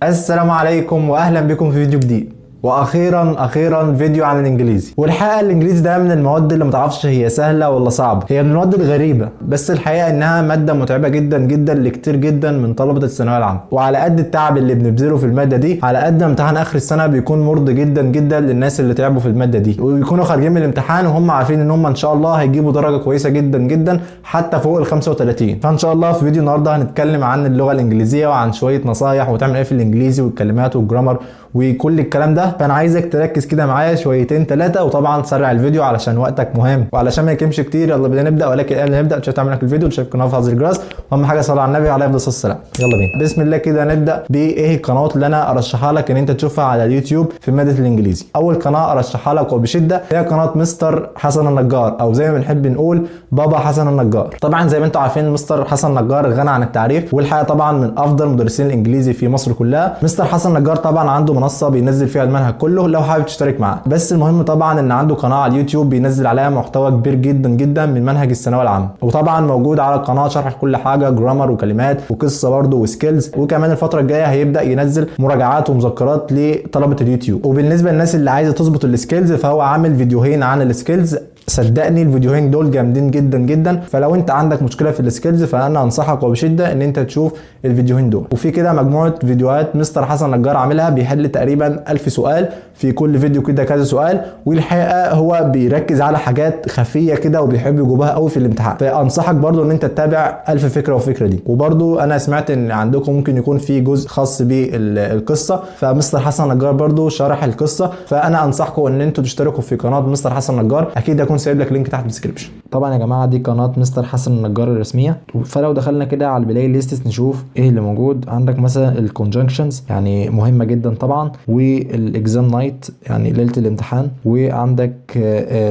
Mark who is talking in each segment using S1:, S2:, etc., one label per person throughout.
S1: السلام عليكم واهلا بكم في فيديو جديد. واخيرا اخيرا فيديو عن الانجليزي. والحقيقة الانجليزي ده من المواد اللي متعرفش هي سهلة ولا صعبة، هي من المواد الغريبة، بس الحقيقة انها مادة متعبة جدا جدا لكتير جدا من طلبه الثانوية العامة. وعلى قد التعب اللي بنبذله في المادة دي، على قد امتحان اخر السنة بيكون مرضي جدا جدا للناس اللي تعبوا في المادة دي، وبيكونوا خارجين من الامتحان وهم عارفين ان هم ان شاء الله هيجيبوا درجه كويسة جدا جدا حتى فوق ال 35. فان شاء الله في فيديو النهارده هنتكلم عن اللغة الانجليزية وعن شوية نصايح وتعمل ايه في الانجليزي والكلمات وال grammar وكل الكلام ده. فانا عايزك تركز كده معايا شويتين ثلاثة، وطبعا سرع الفيديو علشان وقتك مهم وعلشان ما يكمش كتير. يلا بينا نبدا، ولكن قبل ما نبدا مش هتعمل لك الفيديو وتشارك القناة وتفعل زر الجرس، واهم حاجة صلى على النبي عليه الصلاة والسلام. يلا بينا بسم الله كده نبدا بايه القنوات اللي انا ارشحها لك ان انت تشوفها على اليوتيوب في مادة الانجليزي. اول قناة ارشحها لك وبشدة هي قناة مستر حسن النجار، او زي ما بنحب نقول بابا حسن النجار. طبعا زي ما انتم عارفين مستر حسن النجار غني عن التعريف، والحقيقة طبعا من افضل مدرسين الانجليزي في مصر كلها. مستر حسن النجار طبعا عنده منصة بينزل فيها المنهج كله لو حابب تشترك معاه، بس المهم طبعا ان عنده قناة على اليوتيوب بينزل عليها محتوى كبير جدا جدا من منهج الثانوية العامة، وطبعا موجود على القناة شرح كل حاجة، grammar وكلمات وقصة برده و skills، وكمان الفترة الجاية هيبدا ينزل مراجعات ومذكرات لطلبه اليوتيوب. وبالنسبة للناس اللي عايزه تظبط ال skills فهو عامل فيديوهين عن ال skills، صدقني الفيديوهين دول جامدين جدا جدا. فلو انت عندك مشكلة في ال skills فانا انصحك وبشدة ان انت تشوف الفيديوهين دول. وفي كده مجموعة فيديوهات مستر حسن نجار عاملها، بيحل تقريبا 1000 سؤال في كل فيديو كده كذا سؤال، والحقيقة هو بيركز على حاجات خفيه كده وبيحب يجيبها قوي في الامتحان. فانصحك برضو ان انت تتابع 1000 فكرة وفكره دي. وبرضو انا سمعت ان عندكم ممكن يكون في جزء خاص بالقصة، فمستر حسن نجار برضو شرح القصة، فانا انصحكم ان انتوا تشتركوا في قناة مستر حسن نجار. اكيد هكون سايب لك link تحت ال description.
S2: طبعا يا جماعة دي قناة مستر حسن النجار الرسمية، فلو دخلنا كده على ال playlist نشوف ايه اللي موجود عندك. مثلا ال conjunctions يعني مهمة جدا طبعا، وال exam night يعني ليلة الامتحان، وعندك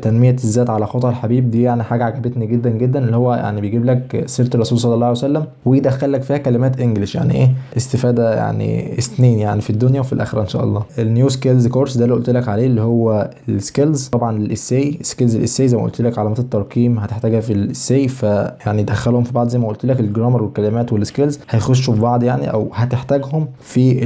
S2: تنمية الذات على خطى الحبيب، دي يعني حاجة عجبتني جدا جدا، اللي هو يعني بيجيب لك سيره الرسول صلى الله عليه وسلم ويدخل لك فيها كلمات English، يعني ايه استفاده يعني اثنين يعني في الدنيا وفي الاخرة ان شاء الله. ال new skills course ده اللي قلت لك عليه اللي هو ال skills، طبعا ال essay skills، ال essay زي ما قلت لك علامات الترقيم هتحتاجها في ال essay، فيعني دخلهم في بعض زي ما قلت لك، ال grammar والكلمات وال skills هيخشوا في بعض يعني، او هتحتاجهم في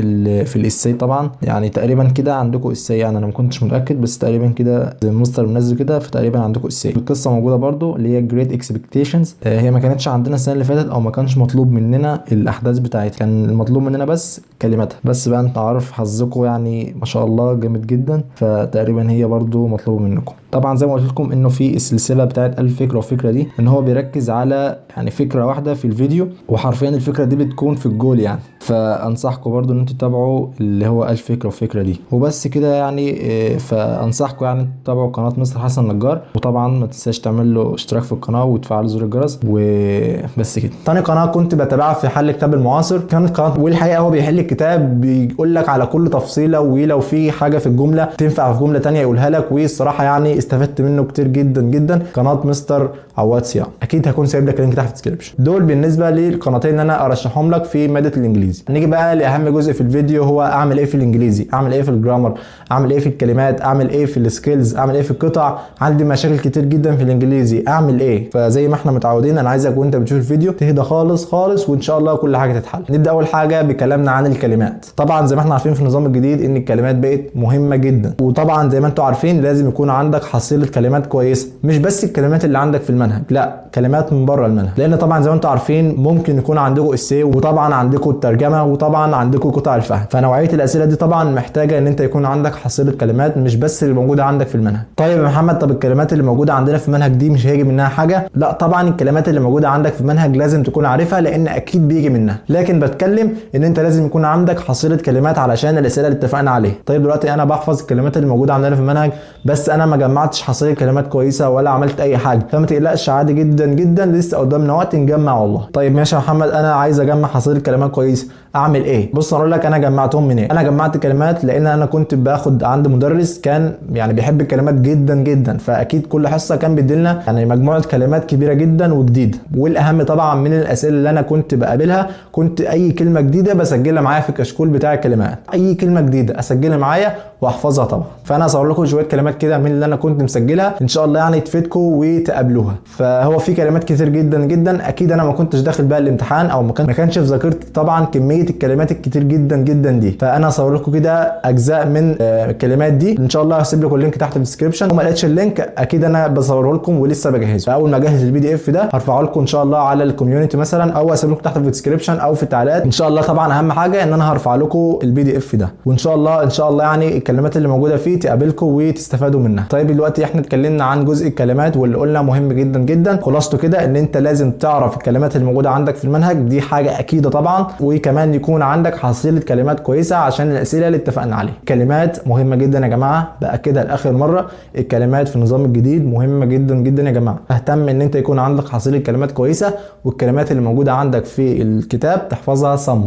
S2: ال essay طبعا. يعني تقريبا كده عندكم essay، يعني انا ما كنتش متاكد بس تقريبا كده زي المستر منزل كده، فتقريبا عندكم essay. القصة موجودة برضو اللي هي Great Expectations، هي ما كانتش عندنا السنة اللي فاتت او ما كانش مطلوب مننا الاحداث بتاعتها، كان المطلوب مننا بس كلماتها بس. بقى انت عارف حظكم يعني ما شاء الله جامد جدا، فتقريبا هي برضو مطلوبه منكم. طبعا زي ما قلت لكم انه في السلسلة بتاعت 1000 فكرة وفكره دي، ان هو بيركز على يعني فكرة واحدة في الفيديو، وحرفيا الفكرة دي بتكون في الجول يعني، فانصحكم برضو ان انتوا تتابعوا اللي هو 1000 فكرة وفكره دي وبس كده يعني. فانصحكم يعني تتابعوا قناة مستر حسن نجار، وطبعا ما تنساش تعمل له اشتراك في القناة وتفعلوا زر الجرس وبس كده.
S1: تاني قناة كنت بتابعها في حل كتاب المعاصر كانت قناة، والحقيقة هو بيحل الكتاب بيقول لك على كل تفصيله، ولو في حاجة في الجملة تنفع في جملة تانية يقولها لك، والصراحة يعني استفدت منه كتير جدا جدا. قناة مستر عواد صيام، اكيد هكون سايب لك ال link تحت في ال description. دول بالنسبة للقناتين اللي انا ارشحهم لك في مادة الانجليزي. نيجي بقى لاهم جزء في الفيديو، هو اعمل ايه في الانجليزي، اعمل ايه في ال grammar، اعمل ايه في الكلمات، اعمل ايه في ال skills، اعمل ايه في القطع. عندي مشاكل كتير جدا في الانجليزي، اعمل ايه؟ فزي ما احنا متعودين انا عايزك وانت بتشوف الفيديو تهدى خالص خالص، وان شاء الله كل حاجة تتحل. نبدا اول حاجة بكلامنا عن الكلمات. طبعا زي ما احنا عارفين في النظام الجديد ان الكلمات بقت مهمة جدا، وطبعا زي ما انتم عارفين لازم يكون عندك حصيله كلمات كويسة، مش بس الكلمات اللي عندك في المنهج، لا كلمات من بره المنهج، لان طبعا زي ما انتم عارفين ممكن يكون عندكم essay، وطبعا عندكم الترجمة، وطبعا عندكم قطع الفهم، فنوعيه الاسئلة دي طبعا محتاجه ان انت يكون عندك حصيله كلمات مش بس اللي موجودة عندك في المنهج. طيب يا محمد، طب الكلمات اللي موجودة عندنا في المنهج دي مش هيجي منها حاجة؟ لا طبعا الكلمات اللي موجودة عندك في المنهج لازم تكون عارفها، لان اكيد بيجي منها، لكن بتكلم ان انت لازم يكون عندك حصيله كلمات علشان الاسئلة اللي اتفقنا عليها. طيب دلوقتي انا بحفظ الكلمات اللي موجودة عندنا في المنهج، بس انا ما جمعتش حصيله كلمات كويسة ولا عملت اي حاجة، فما تقلقش عادي جدا جدا، لسه قدامنا وقت نجمع والله. طيب ماشي يا محمد، انا عايز اجمع حصيله كلمات كويسة، اعمل ايه؟ بص انا اقول لك انا جمعتهم منين. انا جمعت كلمات لان انا كنت باخد عند مدرس كان يعني بيحب الكلمات جدا جدا، فاكيد كل حصة كان بيديلنا يعني مجموعة كلمات كبيرة جدا وجديدة. والاهم طبعا من الاسئلة اللي انا كنت بقابلها، كنت اي كلمة جديدة بسجلها معايا في الكشكول بتاع الكلمات، اي كلمة جديدة اسجلها معايا واحفظها طبعا. فانا هصور لكم شوية كلمات كده من اللي انا كنت مسجلها ان شاء الله يعني تفيدكم وتقابلوها. فهو في كلمات كتير جدا جدا اكيد انا ما كنتش داخل بقى الامتحان او ما كانش في ذاكرتي طبعا كمية الكلمات الكتير جدا جدا دي، فانا هصور لكم كده اجزاء من الكلمات دي ان شاء الله. هسيب لكم ال link تحت في ال description، وما لقيتش ال link اكيد انا بصورة لكم ولسه بجهزه، فاول ما اجهز ال PDF ده هرفعه لكم ان شاء الله على ال community مثلا، او اسيب لكم تحت في ال description او في التعليقات ان شاء الله. طبعا اهم حاجة ان انا هرفع لكم ال PDF ده، وان شاء الله ان شاء الله يعني الكلمات اللي موجودة فيه تقابلكم وتستفادوا منها. طيب دلوقتي احنا اتكلمنا عن جزء الكلمات واللي قلنا مهم جدا جدا، خلاصته كده ان انت لازم تعرف الكلمات اللي موجودة عندك في المنهج، دي حاجة اكيدة طبعا، وكمان يكون عندك حصيله كلمات كويسة عشان الاسئلة اللي اتفقنا عليها. كلمات مهمة جدا يا جماعة، باكدها لاخر مرة، الكلمات في النظام الجديد مهمة جدا جدا يا جماعة. اهتم ان انت يكون عندك حصيله كلمات كويسة، والكلمات اللي موجودة عندك في الكتاب تحفظها صم.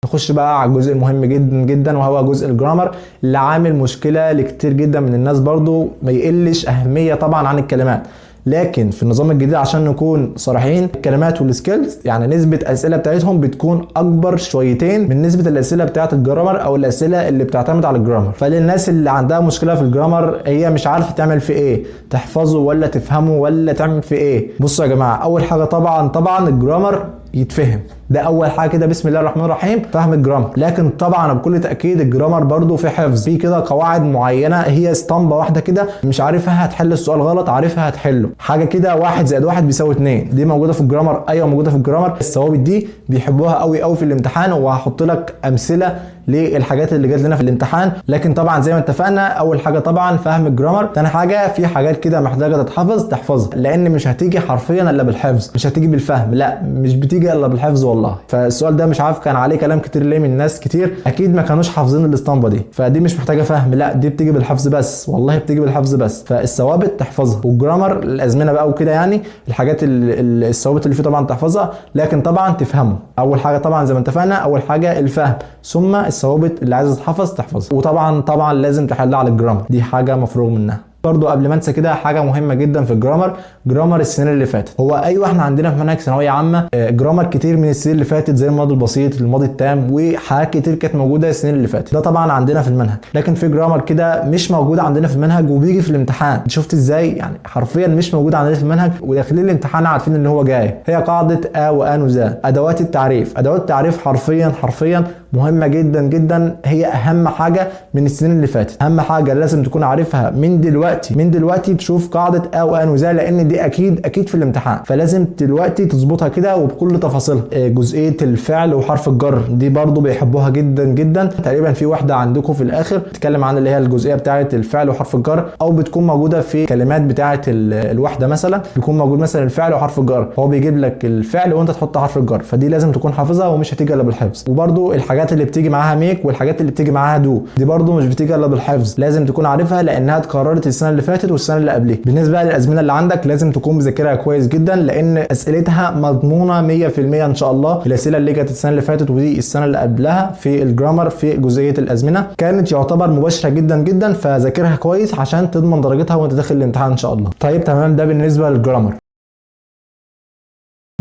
S1: نخش بقى على الجزء المهم جدا جدا وهو جزء ال grammar اللي عامل مشكلة لكتير جدا من الناس، برضو ما يقلش اهمية طبعا عن الكلمات، لكن في النظام الجديد عشان نكون صريحين الكلمات وال skills يعني نسبة الأسئلة بتاعتهم بتكون أكبر شويتين من نسبة الأسئلة بتاعت ال grammar أو الأسئلة اللي بتعتمد على ال grammar. فللناس اللي عندها مشكلة في ال grammar هي مش عارفة تعمل في إيه، تحفظه ولا تفهمه ولا تعمل في إيه. بصوا يا جماعة، أول حاجة طبعا طبعا ال grammar يتفهم، ده اول حاجة كده بسم الله الرحمن الرحيم فهم ال grammar. لكن طبعا بكل تاكيد ال grammar برضو في حفظ، في كده قواعد معينة هي اسطمبه واحدة كده مش عارفها هتحل السؤال غلط، عارفها هتحله، حاجة كده 1 زائد 1 بيساوي 2، دي موجودة في ال grammar، ايوه موجودة في ال grammar. الثوابت دي بيحبوها قوي قوي في الامتحان، وهحط لك امثلة للحاجات اللي جت لنا في الامتحان. لكن طبعا زي ما اتفقنا اول حاجة طبعا فهم ال grammar، ثاني حاجة في حاجات كده محتاجه تتحفظ تحفظها، لان مش هتيجي حرفيا الا بالحفظ، مش هتيجي بالفهم، لا مش بتيجي الا بالحفظ والله. فالسؤال ده مش عارف كان عليه كلام كتير ليه من ناس كتير اكيد ما كانوش حافظين الاسطمبه دي، فدي مش محتاجه فهم، لا دي بتيجي بالحفظ بس، والله بتيجي بالحفظ بس. فالثوابت تحفظها، وال grammar الازمنة بقى وكده يعني الحاجات الثوابت اللي فيه طبعا تحفظها، لكن طبعا تفهمه. اول حاجة طبعا زي ما اتفقنا اول حاجة الفهم، ثم الثوابت اللي عايزه تتحفظ تحفظها، وطبعا طبعا لازم تحلها على ال grammar، دي حاجة مفروغ منها. برضو قبل ما انسى كده حاجة مهمة جدا في ال grammar، grammar السنين اللي فاتت. هو ايوه احنا عندنا في منهج ثانوية عامة grammar كتير من السنين اللي فاتت زي الماضي البسيط، الماضي التام، وحاجات كتير كانت موجودة السنين اللي فاتت، ده طبعا عندنا في المنهج. لكن في grammar كده مش موجود عندنا في المنهج وبيجي في الامتحان، شفت ازاي؟ يعني حرفيا مش موجود عندنا في المنهج وداخلين الامتحان عارفين ان هو جاي. هي قاعدة a و an و the، ادوات التعريف. ادوات التعريف حرفيا حرفيا مهمة جدا جدا، هي اهم حاجة من السنين اللي فاتت، اهم حاجة لازم تكون عارفها من دلوقتي، من دلوقتي تشوف قاعدة a و an و the، لان دي اكيد اكيد في الامتحان، فلازم دلوقتي تظبطها كده وبكل تفاصيلها. جزئية الفعل وحرف الجر دي برضو بيحبوها جدا جدا، تقريبا في واحدة عندكم في الاخر بتتكلم عن اللي هي الجزئية بتاعه الفعل وحرف الجر، او بتكون موجودة في كلمات بتاعه الوحدة مثلا، بيكون موجود مثلا الفعل وحرف الجر، هو بيجيب لك الفعل وانت تحط حرف الجر، فدي لازم تكون حافظها ومش هتيجي الا بالحفظ. وبرضو الحاجات اللي بتيجي معاها make والحاجات اللي بتيجي معاها do دي برضو مش بتيجي الا بالحفظ، لازم تكون عارفها لانها اتكررت السنة اللي فاتت والسنة اللي قبلها. بالنسبة للازمنه اللي عندك لازم تكون مذاكرها كويس جدا، لان اسئلتها مضمونه 100% ان شاء الله. الاسئلة اللي جت السنة اللي فاتت ودي السنة اللي قبلها في ال grammar في جزئية الازمنة كانت يعتبر مباشرة جدا جدا، فذاكرها كويس عشان تضمن درجتها وانت داخل الامتحان ان شاء الله. طيب تمام، ده بالنسبة لل grammar.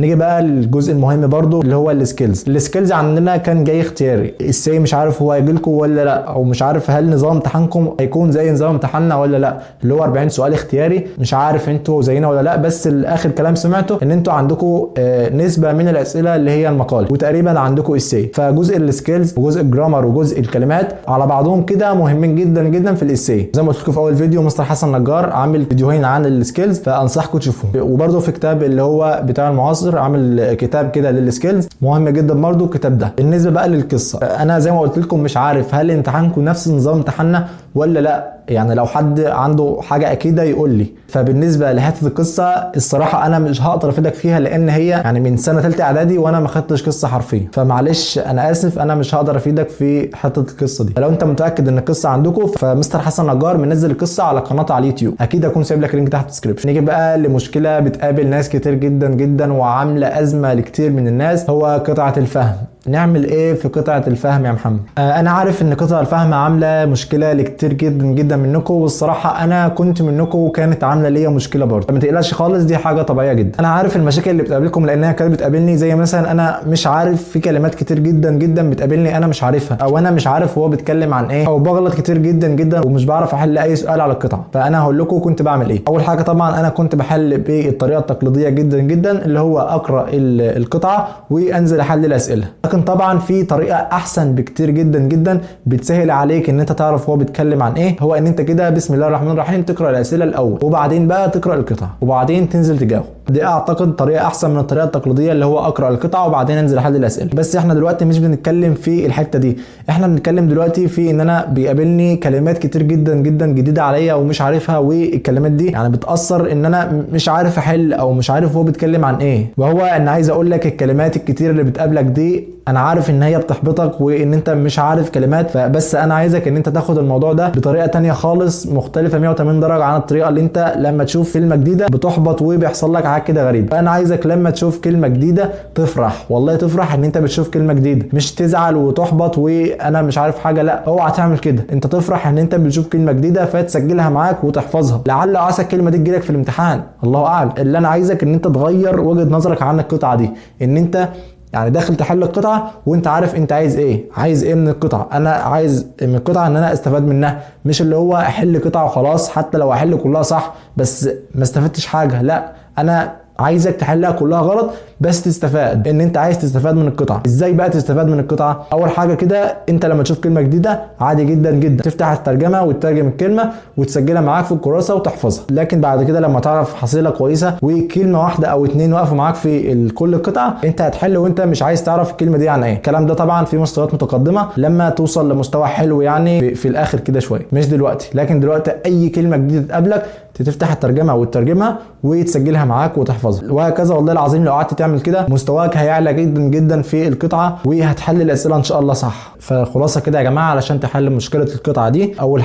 S1: نيجي بقى للجزء المهم برضو اللي هو ال skills. ال skills عندنا كان جاي اختياري، ال essay مش عارف هو هيجي لكم ولا لا، او مش عارف هل نظام امتحانكم هيكون زي نظام امتحاننا ولا لا، اللي هو 40 سؤال اختياري، مش عارف انتوا زينا ولا لا، بس اخر كلام سمعته ان انتوا عندكم نسبه من الاسئلة اللي هي المقال، وتقريبا عندكم essay. فجزء ال skills وجزء ال grammar وجزء الكلمات على بعضهم كده مهمين جدا جدا في ال essay. زي ما قلت لكم في اول فيديو مستر حسن نجار عامل فيديوهين عن ال skills، فانصحكم تشوفوهم. وبرده في كتاب اللي هو بتاع المعاصر عامل كتاب كده لل skills مهم جدا برضو الكتاب ده. بالنسبة بقى للقصة، انا زي ما قلت لكم مش عارف هل امتحانكم نفس نظام امتحاننا ولا لا، يعني لو حد عنده حاجة اكيدة يقول لي. فبالنسبه لحته القصة الصراحة انا مش هقدر افيدك فيها، لان هي يعني من سنة ثالثة اعدادي وانا ما خدتش قصة حرفيا، فمعلش انا اسف انا مش هقدر افيدك في حتة القصة دي. لو انت متاكد ان القصة عندكم فمستر حسن نجار منزل القصة على قناته على اليوتيوب، اكيد اكون سايب لك link تحت ال description. نيجي بقى لمشكلة بتقابل ناس كتير جدا جدا وعامله ازمة لكتير من الناس، هو قطعه الفهم. نعمل ايه في قطعة الفهم يا محمد؟ انا عارف ان قطعة الفهم عاملة مشكلة لكتير جدا جدا منكم، والصراحة انا كنت منكم وكانت عاملة ليا مشكلة برضه. ما تقلقش خالص، دي حاجة طبيعية جدا. انا عارف المشاكل اللي بتقابلكم لانها كانت بتقابلني، زي مثلا انا مش عارف في كلمات كتير جدا جدا بتقابلني انا مش عارفها، او انا مش عارف هو بيتكلم عن ايه، او بغلط كتير جدا جدا ومش بعرف احل اي سؤال على القطعة. فانا هقول لكم كنت بعمل ايه. اول حاجة طبعا انا كنت بحل بالطريقة التقليدية جدا جدا، اللي هو اقرأ القطعة وانزل احل الاسئلة. لكن طبعا في طريقه احسن بكتير جدا جدا بتسهل عليك ان انت تعرف هو بيتكلم عن ايه، هو ان انت كده بسم الله الرحمن الرحيم تقرا الاسئلة الاول، وبعدين بقى تقرا القطعة، وبعدين تنزل تجاوب. دي اعتقد طريقه احسن من الطريقة التقليدية اللي هو اقرا القطعة وبعدين انزل احل الاسئلة. بس احنا دلوقتي مش بنتكلم في الحتة دي، احنا بنتكلم دلوقتي في ان انا بيقابلني كلمات كتير جدا جدا جديدة عليا ومش عارفها، والكلمات دي يعني بتاثر ان انا مش عارف احل او مش عارف هو بيتكلم عن ايه. وهو ان عايز اقول لك الكلمات الكتير اللي بتقابلك دي انا عارف ان هي بتحبطك وان انت مش عارف كلمات، بس انا عايزك ان انت تاخد الموضوع ده بطريقة تانية خالص مختلفة 180 درجه عن الطريقة اللي انت لما تشوف كلمة جديدة بتحبط وبيحصل لك حاجات كده غريبة. فانا عايزك لما تشوف كلمة جديدة تفرح، والله تفرح ان انت بتشوف كلمة جديدة، مش تزعل وتحبط وانا مش عارف حاجة. لا، اوعى تعمل كده، انت تفرح ان انت بتشوف كلمة جديدة فتسجلها معاك وتحفظها، لعل عسى الكلمة دي تجيلك في الامتحان، الله اعلم. اللي انا عايزك ان انت تغير وجهه نظرك عن القطعة دي، ان انت يعني داخل تحل القطعة وانت عارف انت عايز ايه، عايز ايه من القطعة. انا عايز من القطعة ان انا استفاد منها، مش اللي هو احل قطعه وخلاص، حتى لو احل كلها صح بس ما استفدتش حاجة. لا، انا عايزك تحلها كلها غلط بس تستفاد، ان انت عايز تستفاد من القطعة. ازاي بقى تستفاد من القطعة؟ اول حاجة كده، انت لما تشوف كلمة جديدة عادي جدا جدا تفتح الترجمة وتترجم الكلمة وتسجلها معاك في الكراسة وتحفظها. لكن بعد كده لما تعرف حصيله كويسة وكلمه واحدة او اتنين وقفوا معاك في كل قطعه، انت هتحل وانت مش عايز تعرف الكلمة دي عن ايه. الكلام ده طبعا في مستويات متقدمة، لما توصل لمستوى حلو يعني في الاخر كده شوية، مش دلوقتي. لكن دلوقتي اي كلمة جديدة تقابلك تفتح الترجمة وتترجمها وتسجلها معاك وتحفظها وهكذا. والله العظيم لو قعدت تعمل كده مستواك هيعلى جدا جدا في القطعة وهتحل الاسئلة ان شاء الله صح. فخلاصه كده يا جماعة، علشان تحل مشكلة القطعة دي، اول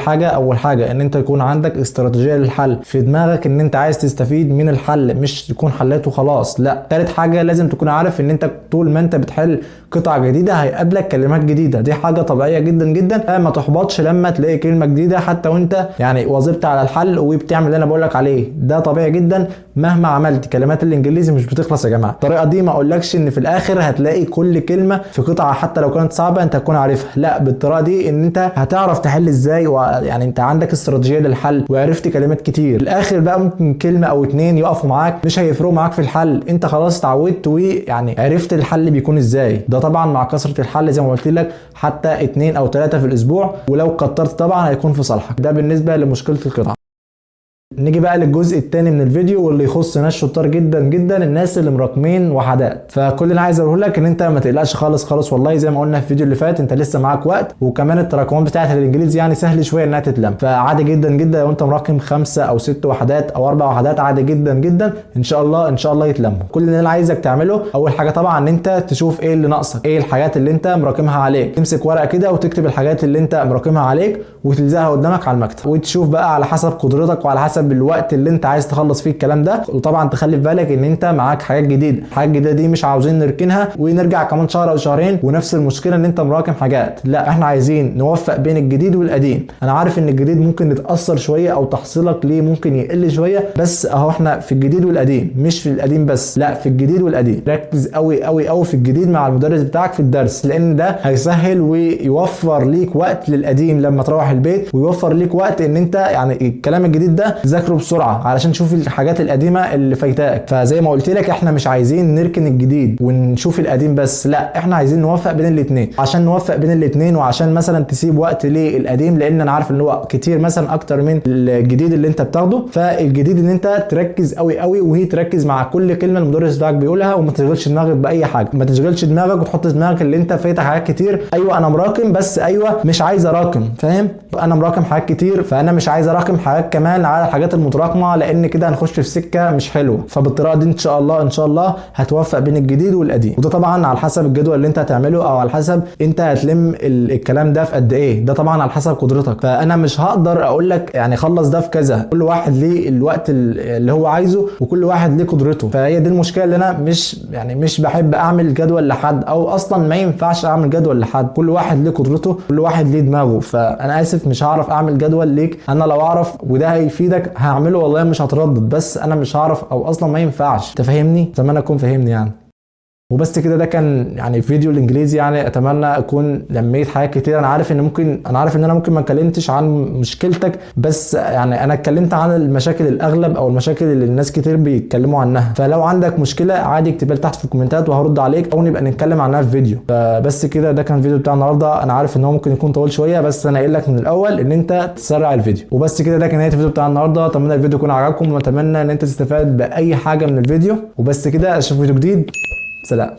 S1: حاجة ان انت يكون عندك استراتيجية للحل في دماغك، ان انت عايز تستفيد من الحل مش تكون حلته خلاص. لا، تالت حاجة لازم تكون عارف ان انت طول ما انت بتحل قطعه جديدة هيقابلك كلمات جديدة، دي حاجة طبيعية جدا جدا. ما تحبطش لما تلاقي كلمة جديدة حتى وانت يعني واظبت على الحل وبتعمل اللي انا بقول لك عليه، ده طبيعي جدا مهما عملت. كلمات الانجليزي مش بتخلص يا جماعة. الطريقة دي ما اقولكش ان في الاخر هتلاقي كل كلمة في قطعه حتى لو كانت صعبة انت هتكون عارفها، لا، بالطريقة دي ان انت هتعرف تحل ازاي، ويعني انت عندك استراتيجية للحل وعرفت كلمات كتير. الاخر بقى ممكن كلمة او اتنين يقفوا معاك مش هيفرقوا معاك في الحل، انت خلاص اتعودت ويعني عرفت الحل بيكون ازاي. ده طبعا مع كثرة الحل زي ما قلت لك، حتى 2 أو 3 في الاسبوع، ولو كترت طبعا هيكون في صالحك. ده بالنسبة لمشكلة القطعة. نيجي بقى للجزء الثاني من الفيديو واللي يخص ناس شطار جدا جدا، الناس اللي مراكمين وحدات. فكل اللي عايز اقوله لك ان انت ما تقلقش خالص خالص، والله زي ما قلنا في الفيديو اللي فات انت لسه معاك وقت، وكمان التراكمات بتاعه الانجليزي يعني سهل شوية انها تتلم. فعادي جدا جدا لو انت مراكم 5 أو 6 وحدات او 4 وحدات، عادي جدا جدا ان شاء الله ان شاء الله يتلموا. كل اللي انا عايزك تعمله اول حاجة طبعا ان انت تشوف ايه اللي ناقصك، ايه الحاجات اللي انت مراكمها عليك، تمسك ورقة كده وتكتب الحاجات اللي انت مراكمها عليك وتلزقها قدامك على المكتب، وتشوف بقى على حسب قدرتك وعلى حسب الوقت اللي انت عايز تخلص فيه الكلام ده. وطبعا تخلي في بالك ان انت معاك حاجات جديدة، الحاجات الجديدة دي مش عاوزين نركنها ونرجع كمان شهر او شهرين ونفس المشكلة ان انت مراكم حاجات. لا، احنا عايزين نوفق بين الجديد والقديم. انا عارف ان الجديد ممكن نتاثر شوية او تحصيلك ليه ممكن يقل شوية، بس اهو احنا في الجديد والقديم، مش في القديم بس، لا في الجديد والقديم. ركز قوي قوي قوي في الجديد مع المدرس بتاعك في الدرس، لان ده هيسهل ويوفر ليك وقت للقديم لما تروح البيت، ويوفر ليك وقت ان انت يعني الكلام الجديد ده ذاكره بسرعة علشان تشوف الحاجات القديمة اللي فايتاك. فزي ما قلت لك احنا مش عايزين نركن الجديد ونشوف القديم بس، لا احنا عايزين نوفق بين الاثنين. عشان نوفق بين الاثنين وعشان مثلا تسيب وقت للقديم، لان انا عارف ان هو كتير مثلا اكتر من الجديد اللي انت بتاخده. فالجديد ان انت تركز قوي قوي، وهي تركز مع كل كلمة المدرس بتاعك بيقولها، وما تشغلش دماغك باي حاجة، ما تشغلش دماغك وتحط دماغك اللي انت فايتك حاجات كتير. ايوه انا مراكم، بس ايوه مش عايز اراكم، فاهم؟ انا مراكم حاجات كتير، فانا مش عايز اراكم حاجات كمان على الحاجات الحاجات المتراكمة، لان كده هنخش في سكة مش حلوة. فبالطريقه دي ان شاء الله ان شاء الله هتوفق بين الجديد والقديم، وده طبعا على حسب الجدول اللي انت هتعمله او على حسب انت هتلم الكلام ده في قد ايه، ده طبعا على حسب قدرتك. فانا مش هقدر اقول لك يعني خلص ده في كذا، كل واحد ليه الوقت اللي هو عايزه وكل واحد ليه قدرته. فهي دي المشكلة اللي انا مش بحب اعمل جدول لحد، او اصلا ما ينفعش اعمل جدول لحد، كل واحد ليه قدرته، كل واحد ليه دماغه. فانا اسف مش هعرف اعمل جدول ليك، انا لو اعرف وده هيفيدك هعمله والله مش هتردد، بس انا مش هعرف او اصلا ما ينفعش. تفهمني؟ اتمنى اكون فاهمني يعني. وبس كده، ده كان يعني فيديو الانجليزي، يعني اتمنى اكون لميت حاجات كتير. انا عارف ان انا ممكن ما اتكلمتش عن مشكلتك، بس يعني انا اتكلمت عن المشاكل الاغلب او المشاكل اللي الناس كتير بيتكلموا عنها. فلو عندك مشكلة عادي اكتبها لي تحت في الكومنتات وهرد عليك، او نبقى نتكلم عنها في فيديو. فبس كده، ده كان الفيديو بتاع النهارده. انا عارف ان هو ممكن يكون طويل شوية، بس انا قايل لك من الاول ان انت تسرع الفيديو. وبس كده، ده كان نهاية الفيديو بتاع النهارده. اتمنى الفيديو يكون عجبكم، واتمنى ان انت تستفاد باي حاجة من الفيديو. وبس كده، اشوفك في فيديو جديد. سلام.